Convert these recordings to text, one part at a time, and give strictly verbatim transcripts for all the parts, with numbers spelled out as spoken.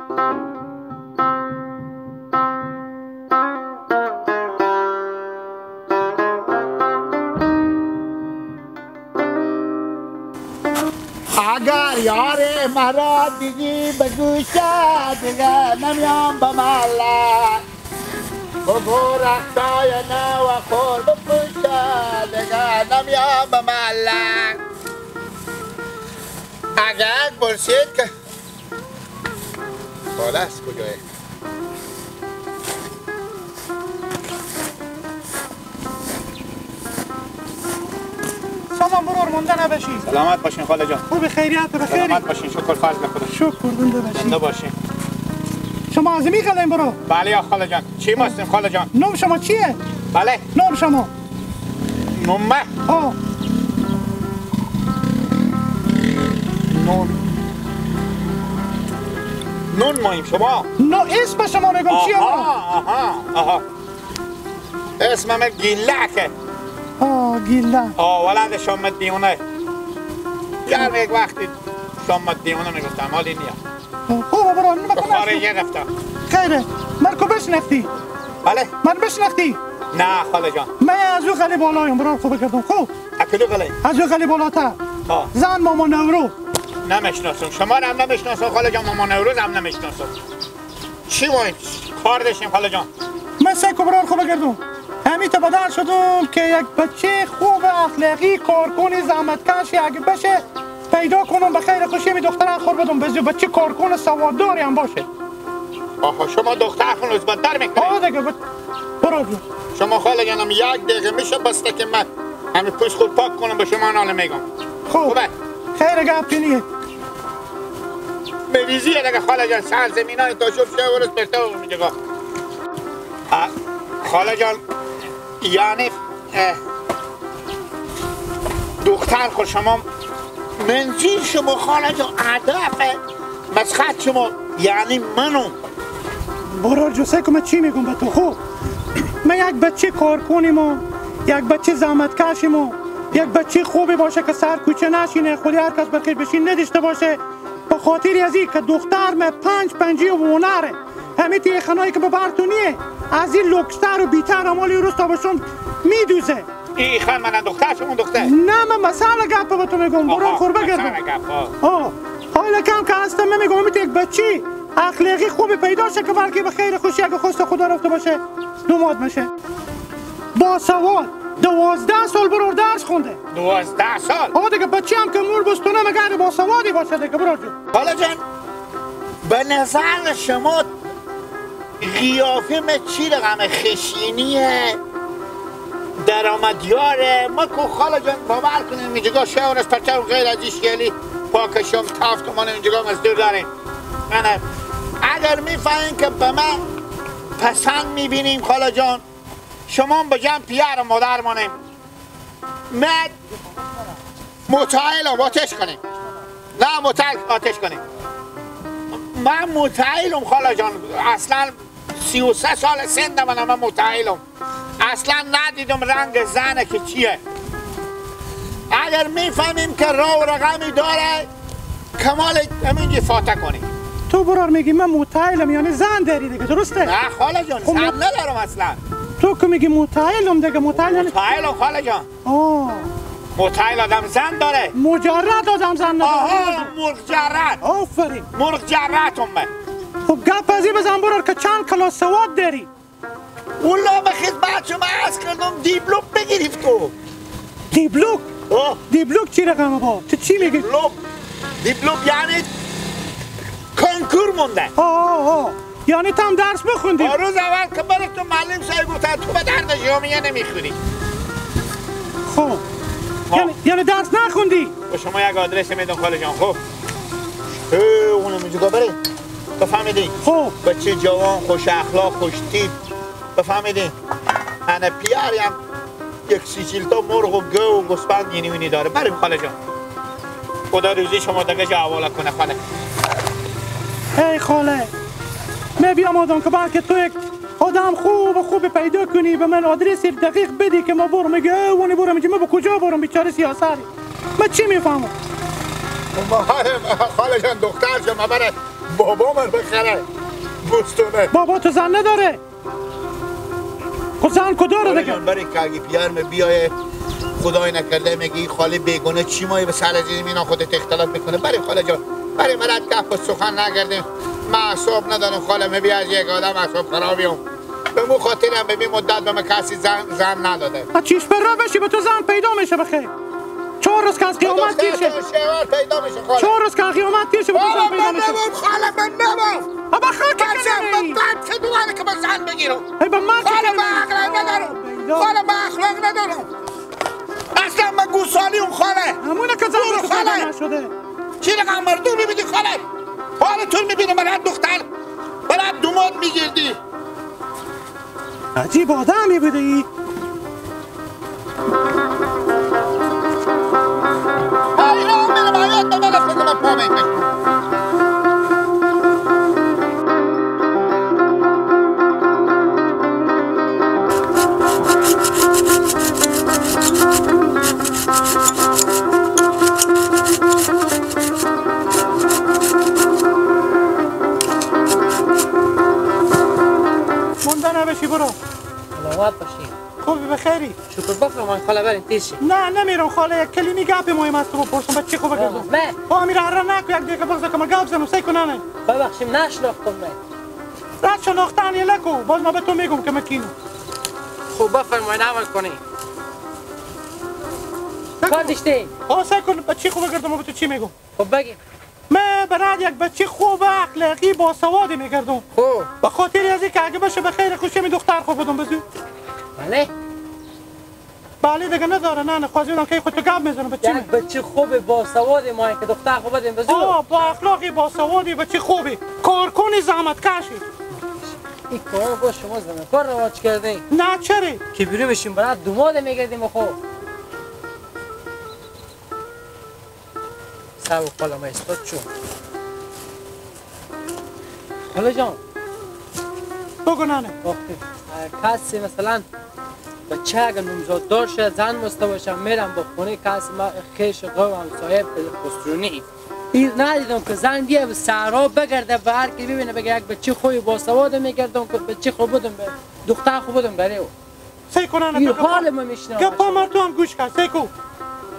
اگر یار مرا دیدی به گوشه، دیگه نمیام به محله. بگو رختای نو خور بپوشه، دیگه نمیام به محله. اگر پرسید که خالص کجایه؟ سلام برار، مونده نباشی. سلامت باشین خاله جان. خوبی، خیریت، بخیری؟ سلامت باشین، شکر فضل خدا. شکر، زنده باشی. زنده باشین. شما از می خاله این برو؟ بله یا خاله جان. چی ماستیم خاله جان؟ نام شما چیه؟ بله. نام شما؟ نام من؟ آه. نون. نون ماییم شما؟ نو، اسم شما می‌گم چیه؟ آها، آها، آها. اسم من گیلکه. آه، گیلک. آه، ولد شامت دیونه. گرم یک وقتی شامت دیونه می‌گفتم، حالی نیه. خوبه برو، نمه به کنه خارج اصلاً. یه دفتر. خیره، من کو بشنختی؟ بله. من بشنختی؟ نه، خاله جان. من از او خاله بالایم، برو خوبه کردم. خوب. اکلو خاله. از او خاله بالاتر. ها. زن ماما نورو. نمیشناسم. شما رو هم نمیشناسم، خاله جان، ماما نوروز هم نمیشناسم. چی باید کار داشتیم، خاله جان؟ من سه کو برار خوبه کردم. همی تا بدر شدم که یک بچه خوب اخلاقی، کارکن، زحمتکش اگه بشه، پیدا کنم، به خیر خوشی می دختر خور بدم، بزو بچه کارکن سوادداری هم باشه. آها، شما دختر خون از بدتر می‌کنید. آه دیگه، بت-، برو بیا. شما خاله جانم یک دقیقه می‌شه بسته که من همین پوست خود پاک کنم، به شما ناله می‌گم. خوب. خوبه؟ خیر گپ نیه. مریضی دیگه خاله جان، سر زمینای تا شب شه ورس پرتو می‌جگا. آه، خاله جان، یعنی اه، دختر خو شما، منظور شما خاله جان، هدف مسخت شما یعنی منو. برار جو، سه که من چی می‌گم به تو؟ خب، من یک بچه کارکنیم و یک بچه زحمتکشیم و یک بچه خوبی باشه که سر کوچه نشینه، خودی هر کس بخیر بشین نداشته باشه. به خاطر از این که دختر من پنج پنجی و هنره، همه تی خنایی که به بر تو نیه، از این لوکستر و بیتر امالی روز تا به شم می‌دوزه. ای خان من دختر شما دختر؟ نه، من مثال گپ به تو می‌گم، برو آها، خور بگردم. مثال گپ، آه. آه. حالا کم که هستم، من می‌گم، امیت یک بچی اخلاقی خوبی پیدا شه که بلکه به خیر خوشی اگه خواست خدا رفته باشه، دوماد می‌شه. با سواد، دوازده سال برار درس خونده. دوازده سال؟ آه دیگه، بچی هم که مور بستونه مگر با سوادی باشه دیگه، برار جون. حالا جان، به نظر شما قیافه مه چی رقم خشینیه؟ درآمدیاره؟ ما کو خاله جان باور کنیم، اینجا شهر از پرچم غیر از ایش گلی پاکشم، تفت کنم، اینجا مزدور داریم. من اگر می‌فهمین که به من پسند می‌بینیم خاله جان، شما هم به جمع پیار و مادر مانیم. من متعهلم آتش کنیم. نه، متعهل آتش کنیم. من متعهلم خاله جان. اصلاً سی و سه سال سن من، من متعهلم. اصلاً ندیدم رنگ زنه که چیه. اگر می‌فهمیم که راه و رقمی داره، کمال همینجی فاتح کنیم. تو برار میگی من متعهلم، یعنی زن داری دیگه، درسته؟ نه خاله جان، خب، زن ندارم اصلاً. تو که میگی متعهلم دیگه، متعهل یعنی متعهلم خاله جان. آه. متعهل آدم زن داره. مجرد آدم زن نداره. آها، مرغ جرد. آفرین. مرغ جرد هم من. خب گپ از این بزن برار که چند کلاس سواد داری؟ والله به خدمت شما عرض کردم، دیبلوم بگرفت تو. دیبلوک؟ آه. دیبلوک چی رقمه با؟ تو چی میگی؟ دیبلوم. دیبلوم یعنی کنکور مونده. آه، آه، آه. یعنی تو هم درس بخوندی؟ آه، روز اول که برفتم معلم صاحب گفت تو به درد جامعه نمیخوری. خب. خب. یعنی، یعنی درس نخوندی؟ به شما یک آدرس می‌دم خاله جان، خب؟ اه، اونم اینجا بره. بفهمیدی؟ خب. بچه جوان، خوش اخلاق، خوش تیپ. بفهمیدی؟ انه پیاری هم یک سی چل تا مرغ و گو و گوسپند گینی وینی داره. بریم خاله جان. خدا روزی شما دگه جا حواله کنه خاله. ای خاله، من بیامادم که بلکه تو یک آدم خوب و خوب پیدا کنی، به من آدرس دقیق بدی که ما برم. میگه، اه، اونی برم، میگه، من به کجا برم؟ بیچاره سیاسری. من چی می‌فهمم؟ ما خاله جان، دختر جان، ما بره بابا مر بخره بوستونه. بابا تو زن نداره؟ خو زن کو داره؟ خاله دیگه جان، بره که اگه پیار مه بیایه، خدای نکرده میگه این خاله بیگونه چی مایه به سر از این مینا خودت اختلاط می‌کنه. بره خاله جان، بره مرد گپ و سخن نگردیم. من اعصاب ندارم خاله، مه بیا از یک آدم اعصاب خرابیم. به مو خاطر هم به می مدت به من کسی زن، زن نداده. ها، چیش پر را بشی، به تو زن پیدا می‌شه بخیر. چهار روز که از قیامت تیر شه. شوهر پیدا می‌شه خاله. چهار روز که از قیامت تیر شه، به تو زن پیدا می‌شه. خاله، من نبام. ها، به خاک کنه. من بعد که دوباره که من زن بگیرم. ای به من خاله، من عقل ندارم. خاله، من اخلاق ندارم. اصلاً من گوسالی هم خاله. همونه که زن خاله نشده. چی رقم مردم می‌بینی خاله؟ حال تو می‌بینی، بلد دختر، بلد دوماد می‌گردی. عجیب آدمی بودی. ای رام می‌رم، آیات به من خود من پا می‌کشم. مونده نبشی، برو. سلامت باشی. خوبی، بخیری؟ شکر، بفرمایید خاله، بریم تیز شیم. نه، نمیرم خاله، یک کلمه گپ مهم است تو بپرسم، بچه خوب بگردم. آه، من. آه، امیر هر نکو، یک دقیقه بغض کنم، گپ زنم، سی کنانه. ببخشیم، نشناختم من. رد شناختن یه لکو، باز ما به تو میگم که مکینم. خب بفرمایید، عمل کنید. کار داشتین؟ آه، سی کن، بچه خوب بگردم، ما به تو چی میگم؟ خب بگیم. من برات یک بچه خوب، اخلاقی، باسوادی می‌گردم. خب. به خاطر از اینکه اگه بشه به خیر خوشی می دختر خوب بدم بزو. بله. بله دیگه نداره، نه، نه، خوازی بودم که خود تو گپ می‌زنم، بچه یک می؟ بچه خوب باسواد ما که دختر خوب بدیم بزو. آه، با اخلاقی، باسوادی، بچه خوبی، کارکنی، زحمتکشی. این کارا با شما زمین کار رواج کرده؟ نه، چرا؟ که بیرو بشیم برات دوماد می‌گردیم خب. سر و خاله ما استاد چون؟ خاله جان. بگو ننه. وقتی، اه، کسی مثلاً بچه اگه نومزاد دار شه، زن مسته باشه، میرم با خونه کسی ما خیش قوم همسایه خسرونی. این ندیدم که زن بیه به صحرا بگرده، به هر کی ببینه بگه یک بچه خوی باسواد می‌گردم که بچه خو بدم به دختر خو بدم بره او. سی کنن این تو گپا، حال ما می‌شنوه. گپا مردم گوش کن، سی کو.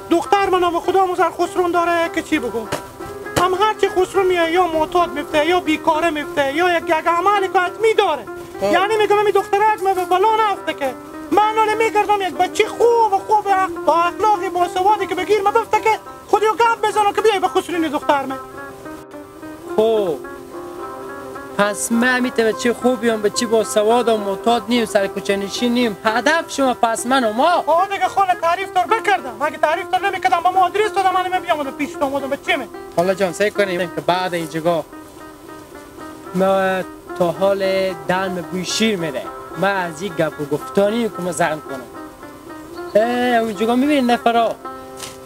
دختر من نام خدا مزر خسرون داره که چی بگم؟ هم هر چی خسرون میه، یا معتاد میفته، یا بیکاره میفته، یا یک، یک عمل که حتمی داره. ها. یعنی می‌گم، این دخترک من به بلا نفته که. من ناله می‌گردم یک بچه خوب و خوب اخ-، با اخلاقی، با سوادی که بگیر من بفته که خودیو گپ بزنم که بیای به خسرونی دختر من. خب. پس من می‌تونم بچه خوبیم، بچه باسوادم، معتاد نیم، سر کوچه نشین نیم. هدف شما پس منم، ها؟ آه دیگه خاله، تعریف تر بکردم. اگه تعریف تر نمی‌کردم، با ما آدرس دادم، من بیام پیش تو آمدم، به چی می؟ خاله جان، سعی کنیم که بعد این جگا ما تا حال دهن به بوی شیر می‌ده. من از این گپ و گفتانی که ما زن کنم. اه، اونجا می‌بینی نفرا.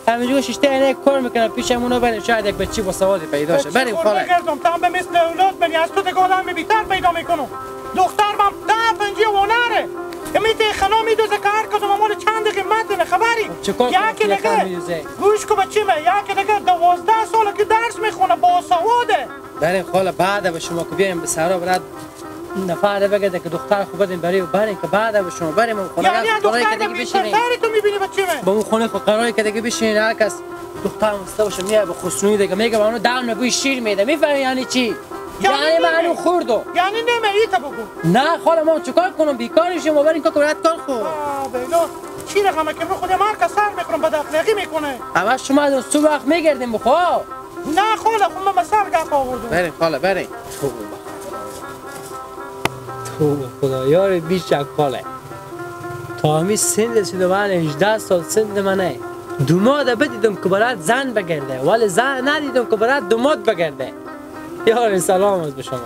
همینجا شیشته عینک کار می‌کنن، پیش همونا بریم، شاید یک بچی با سوادی پیدا شه. بچی بریم خور خاله. بگردم، تا هم به مثل اولاد بنی، از تو دیگه آدم بیتر پیدا می‌کنم. دختر من ده پنجی اونره. امی تی خنا می‌دوزه که هر کدوم مال چند قیمت اینه، خبری؟ خب، چه کار کنم یکی که دیگه خنا می‌دوزه؟ گوش کو بچی من، یکی دیگه دوازده ساله که درس می‌خونه، با سواده. بریم خاله، بعد به شما که بیایم به صحرا برات نفر بگرده که دختر خو بدیم برای و بریم که بعد به شما بریم اون خونه یعنی که برای دختر که دیگه بشینیم. تو می‌بینی بچه من؟ با اون خونه خو قراری که دیگه بشینیم، هر کس دختر مسته باشه میاد به خسرونی دیگه میگه با اونو دم نبوی شیر میده، می‌فهمی یعنی چی؟ یعنی یعنی من نمه. اونو خوردو. یعنی نمه، ای تا بگو. نه خاله، ما چیکار کنم؟ بیکاری شما برین که برات کار خو. آه، بیلو. چی رقمه که من خودم هر کس سر می‌کنم، بد اخلاقی می‌کنه. اما شما از اون صبح وقت می‌گردیم بخوا. نه خاله، خب من به سر گپ آوردم. برین خاله، برین. توبه. توبه خدا، یار بیشک خاله. تا همی سند سید من، هجده سال سند منه. دوماد بدیدم که برات زن بگرده، ولی زن ندیدم که برات دوماد بگرده. یار سلام از به شما.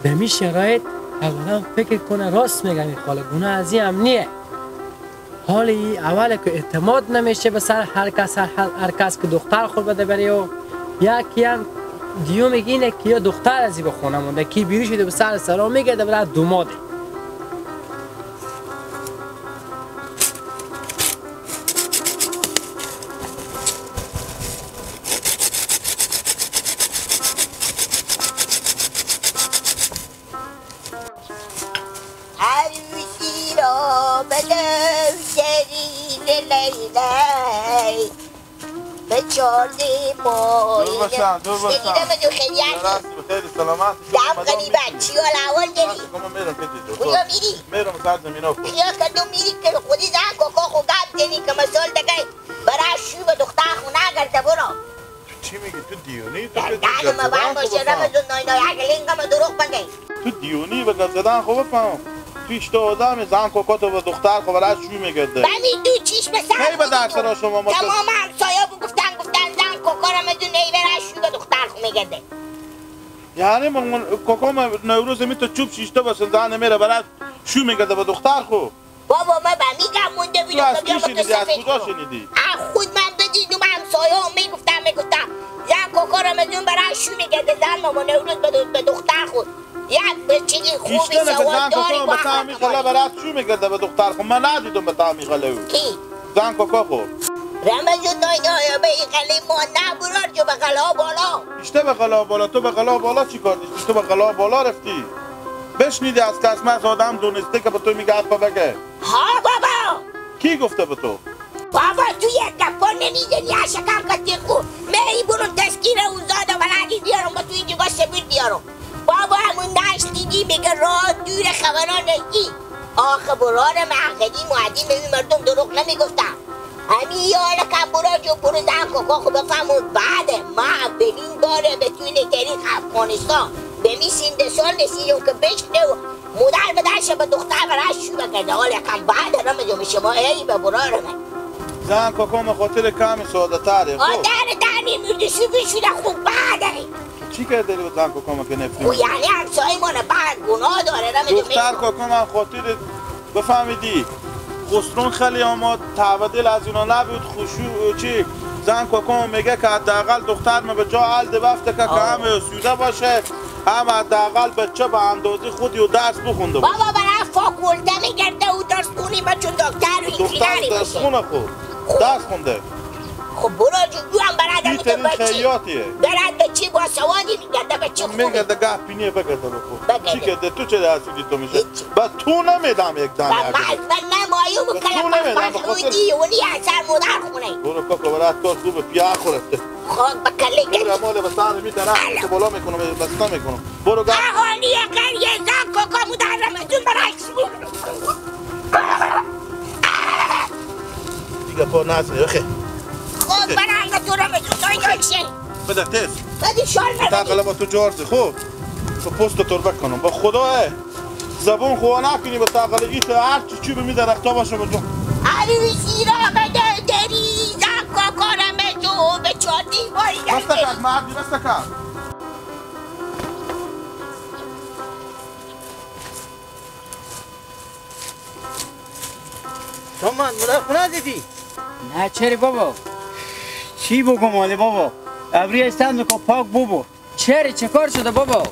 به می شرایط اولا فکر کنه راست می‌گم، این خاله گناه از این هم نیه. حالی اوله که اعتماد نمیشه به سر هر کس، هر، هر، هر کس که دختر خود بده بره و یکی هم دیوم اینه که یا دختر ازی به خونه مونده که بیرو شده به سر سلام میگرده برای دوماده. لیلی، به چاردی ماه. دور باشم، دور باشم. دیدم تو خیریت. خیلی سلامت. دم غریبه، چی حال احوال داری؟ کجا میری؟ میرم سر زمینا خود. خیال کردم میری که خودی زن کاکا خو گپ زنی که مثال دگه برای شو به دختر خو نگرده برو. چی می‌گی؟ تو دیونی؟ تو که دهن ما بند باشه، رمزون نای نای، اگه لینگم دروغ بگی. تو دیونی؟ به گپ زدن خو بفهم. تو اشته آدم زن کاکا تو به دختر خو برای شو می‌گرده. بمی دو چشم سر کی به درد سر شما ما تمام همسایه بگفتن، گفتن زن کاکا رمزون نای برای شو به دختر خو می‌گرده. یعنی من، من کاکا من نوروز می تو چوب شیشته بسن زن میره برای شو می‌گرده به دختر خو. بابا، من به می‌گم مونده تو بیدم از که کی بیا با تو شنیدی؟ از سفید کجا کنم. شنیدی؟ از خود من بدیدم، همسایه هم می‌گفتم، می‌گفتم زن کاکا رمضان برای شو می‌گرده، زن ماما نوروز به دو-، به دختر خود. یک بچگی خوبی، ایشته نه که سواد زن داری، کاکا با به تامی خبر خلا داری. برات شو می‌گرده به دختر خود. من ندیدم به تامی خلا او. کی؟ زن کاکا خود. رمضان نای نای، به این خلی ما نبرار جو به خلا بالا. ایشته به خلا بالا، تو به خلا بالا چی کار داشتی؟ تو به خلا بالا رفتی. بشنیدی از کس مس آدم دونسته که به تو میگه حرف بگه. ها بابا! کی گفته به تو؟ بابا، تو یک گپا نمی‌زنی، اشکم کتی خو. من ای برون تسکیر او زاد و ولدی بیارم، با تو اینجا با سبیل بیارم. بابا، همون نشنیدی میگه راه دور خبران ای. آخه برار من قدیم و عدیم این مردم دروغ نمی‌گفتن. همی یه حال کم برار جو برو زن کاکا خو بفهمون بعد ما اولین باره به طول تاریخ افغانستان به می سن سال رسیدم که بشنه و مادر به درش به دختر برش شو بگرده. حال کم بعد رمزم شما ای به برار من. زن کاکا ما خاطر کمی ساده تره. آ، خب. در دهنی مردشو بشوره خوب بعد ای. چی کرده رو زن کاکا ما که نفرین؟ خو یعنی همسایه ما نه بعد گناه داره، رمزم دختر کاکا ما خاطر بفهمیدی، خسرون خیلی آماد، تعودل از اینا نبود، خشوع چی؟ زن کاکا میگه که حداقل دختر ما به جا حل ده بفته که، که آه. همه آسوده باشه، هم حداقل بچه به اندازهٔ خودی و درس بخونده باشه. بابا، برای فاکولته می‌گرده و درس خونی، بچه دکتر و دختر انجینری درس بشه. خونه خو. خب. درس خونده. خب برو جو، جو هم برای این دمی تو ترین بچه. خیاطیه. برای بچه با سوادی می‌گرده، بچه خب خوبی. می‌گرده گه پینیه بگرده بخو. بگرده. چی کرده؟ تو چه درسی تو می‌شه؟ هیچ. به تو نمی‌دم یک دانه با عقل. من، من، من مایو به تو بکنم، نمی‌دم، بس به خاطر خودی اونی از سر مادر خونه. برو کاکا، برات کار خوبه، پیا خورسته. خاک به کله برو گرد. مال به سر می‌تره، الو. که بالا می‌کنم، بسته می‌کنم. برو گرد. اهالی اگر یه زن کاکا مو در رمزون برای شما. دیگه پا نزنی، بخیر. خب، بخیر. برای تو رمزون دای بخیر. دای شه. بده تیز. بدی شال تا نبدی. قلم تو جار زی، خب. تو پوست تربه کنم. با خدا، اه. زبون خو نکنی، به تقلیدی تو هر چی چی به می درختا باشه بجو. علی وزیرا بده دری، زن کاکارم جو، به چاردی بایی بس گرده. تکک، مردی بس تکک. تو من مادر خونه دیدی؟ نه، چرا بابا؟ چی بگم حالی بابا؟ ابری استن که پاک ببو. چرا؟ چه کار شده بابا؟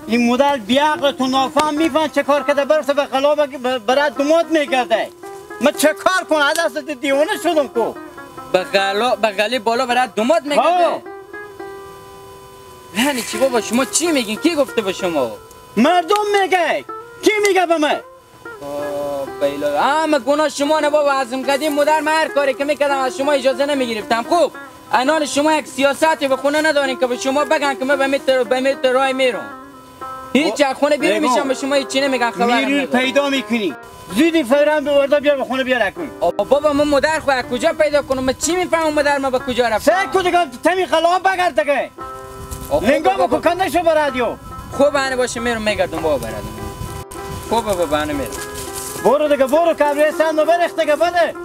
این مدل بی‌عقل تو نافهم می‌فهم چه کار کرده، برسه به خلا بگ-، ب-، برای دومات می‌گرده. من چه کار کنم؟ از دست دیوانه شدم کو. به غلا، به غلی بالا برای دومات می‌گرده؟ ها. یعنی چی بابا؟ شما چی میگین؟ کی گفته به شما؟ مردم میگه. کی میگه به من؟ آه، بیلا. همه گناه شما نه بابا. از اون قدیم مدر من هر کاری که می‌کردم از شما اجازه نمی‌گرفتم. خوب، الان شما یک سیاستی به خونه ندارین که به شما بگن که من به متر، به متر رای میرم. هیچ با-، از خونه بیرون بگو. می‌شم، به شما هیچی نمی‌گن، خبرم میری ندارم. پیدا می‌کنی. زودی فوراً به وردا بیار، به خونه بیار اکن. آه، بابا، من مدر خو از کجا پیدا کنم؟ من چی می‌فهمم مدر ما به کجا رفت؟ سر کو دیگه، تمی خلاف بگرد دیگه. آه، خب لنگا بابا. بکو کنده شو برادیو. خب، هنه باشه، میرم میگردم بابا برادیو. خب بابا، بهانه میرم. برو دیگه، برو، کبریستان رو برخ دیگه، بده.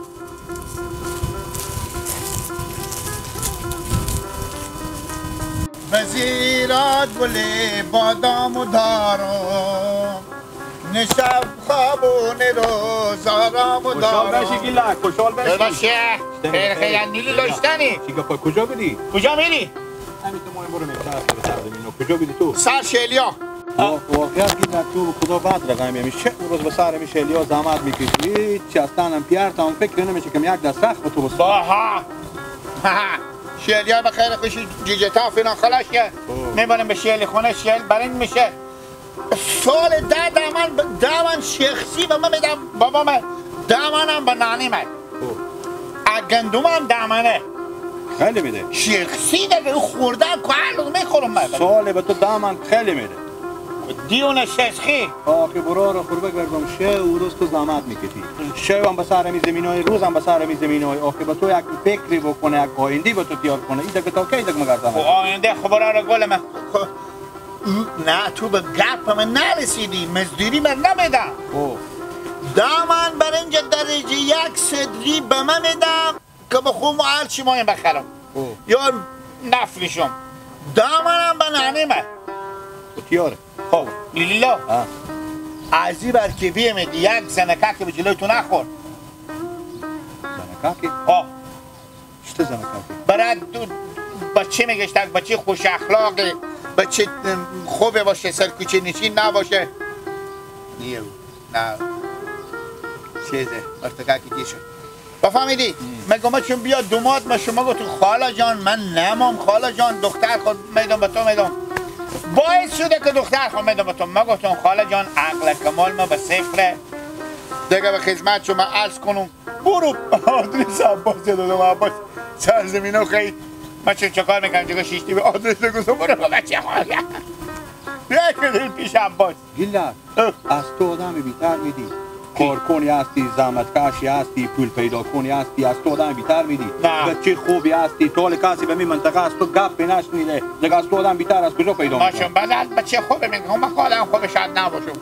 وزیرات گل بادام و دارم، نشب خواب و نروز آرام و خوشحال دارم. بشی گیلک، خوشحال بشی. ببخشه. خیر، خیر، نیلی داشتنی. چی گپا، کجا بودی؟ کجا میری؟ همین تو مایم برو می‌کنه، سر زمین. کجا بودی تو؟ سر شیلیا. وا-، واقعا گیلک تو خدا بد رقمی همیشه روز به سر همیشه شیلیا زحمت می‌کشی. هیچ اصلاً هم پیار تا هم فکر نمیشه که یک دست رخ به تو بسته. با ها. ها. شیلیا به خیر خوشی جیجه تا فینا خلاص که. اوه. می‌برم به شیلی خونه، شیل برنج می‌شه. سال ده دامن ب-، دامن شخصی به من می‌دم، بابا من دامنم به نانی من. اوه. گندم هم دامنه. خیلی می‌ده. شیخ سی دگه او خوردن که هر روز می‌خورم من. ساله به تو دامن خیلی می‌ده. دیونه شش خی. آخه برار خوربه گردم شه، او روز تو زحمت می‌کشی. شه هم به سر می زمینای، روز هم به سر می زمینای. آخه به تو یک فکری بکنه، یک آینده‌ای به تو تیار کنه. این دگه تا کی دگه مگردم؟ خو آینده خو برار گل من. خو، نه، تو به گپ من نرسیدی. مزدوری من نمی‌دم. خو. دامن برنج درجه یک صدری به من می‌دم. که به خو مو هر چی مایم بخرم. او. یا نفروشم. دامنم به ننه من. بسیاره. خب، لیلا. ها. از این بر که بیمید، یک زنکه که به جلوی تو نخور. زنکه که؟ ها. چطور زنکه که؟ برای دو بچه می‌گشتک، بچه خوش اخلاقه، بچه خوبه باشه، سرکوچه نشین نباشه. نیه. نه. چیزه، مرتکه که گیشه. بفهمیدی؟ مگه ما چون بیا دوماد ما شما گفتون خاله جان، من نمام خاله جان، دختر خود میدم به تو میدم. باعث شده که دختر خود میدم به تو. ما گفتم خاله جان، عقل کمال ما به صفره. دیگه به خدمت شما عرض کنم. برو آدرس عباس دادم، عباس سرزمینو خیلی. ما چون چه کار می‌کنم؟ جگه شیشتی به آدرس گذاشتم، برو با بچه خاله. بیا که دل پیش عباس. گیلک، اه. از تو آدم بیتر می‌دی. کی؟ کارکنی هستی، زحمتکشی هستی، پول پیدا کنی هستی، از تو آدم بیتر می‌دی. نه. بچه خوبی هستی، تا حال کسی به می منطقه از تو گپ نشنیده. دیگه از تو آدم بیتر از کجا پیدا می‌کنه؟ باشم، بعد از بچه خوبه می‌گم، من خودم خوبه شاید نباشم.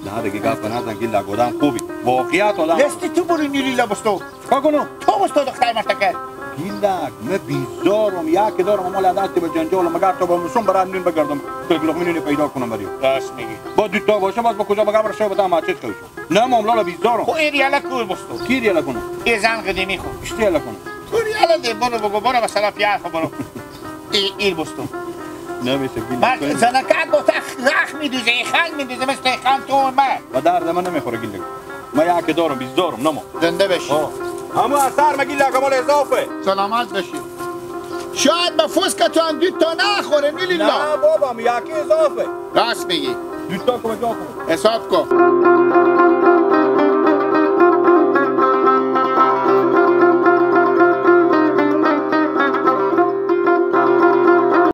نه دیگه گپ نزن گیلک، آدم خوبی. واقعیت آدم. دستی تو برو نیری لبستو. چیکار کنم؟ تو بستو دختر مرتکه. گیلک، من بیزارم، یکی دارم، اما لعنت به جنجالم، مگر تا با موسم برم نون بگردم، یک لقمه نونی پیدا کنم بریم. راست میگی. با دو تا باشه، باز با کجا بگم، برای شب بدم، چه چیز کنم؟ نه، مام لالا بیزارم. خو ایر یالا کور بستو. کی ایر یالا کنم؟ ای زن قدیمی خو. اشتی یالا کنم؟ کور یالا ده، برو بگو، برو مثلا پیار خو، برو. ای، ایر بستو. نه، می‌شه گیلک. من زنکه گوته رخ می‌دوزه، ای خان می‌دوزه، مثل ای خان تو من. و درد من نمی‌خوره گیلک. من یکی دارم، بیزارم، نما. زنده بشی. آه. همو اثر مگی لگمال اضافه. سلامت بشی. شاید به فوسکتان دو تا نخوره، نیلی نه لا. بابا، من یکی اضافه. راست میگی. دو تا کجا کن؟ حساب کن.